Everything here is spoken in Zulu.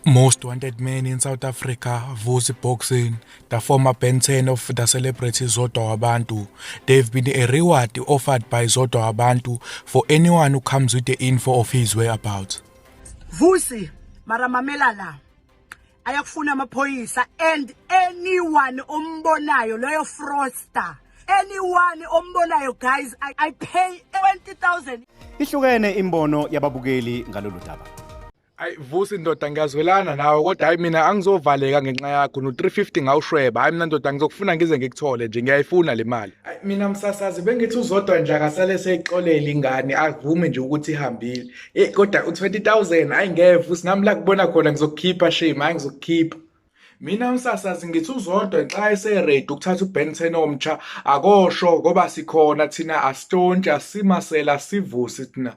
Most wanted man in South Africa, Vusi Boxing, the former Ben 10 of the celebrity Zodwa Wabantu. There have been a reward offered by Zodwa Wabantu for anyone who comes with the info of his whereabouts. Vusi, mara mamela la. Ayakufuna amaphoyisa and anyone ombonayo loyo fraudster. Anyone ombonayo guys, I pay 20,000. Ihlukene imbono yababukeli ngalolu daba. Ayi Vusi ndoda, ngiyazwelana nawe, kodwa hayi, mina angizovaleka ngenxa yakho no-350 ngawushweba. Hayi, mina ndoda, ngizokufuna ngize ngikuthole nje, ngiyayifuna le mali. Hayi, mina msasazi, bengithi uZodwa nje akasale seyixolela ingane, avume nje ukuthi ihambile. Eh, kodwa u-20,000, hayi ngeke Vusi, nami la kubona khona ngizokukhipha, shame, hayi, ngizokukhipha. Mina msasazi, ngithi uZodwa xa ese-ready ukuthatha uBen 10 omtsha akosho, ngoba sikhona thina, asitontshi, asimasela, sivusi thina.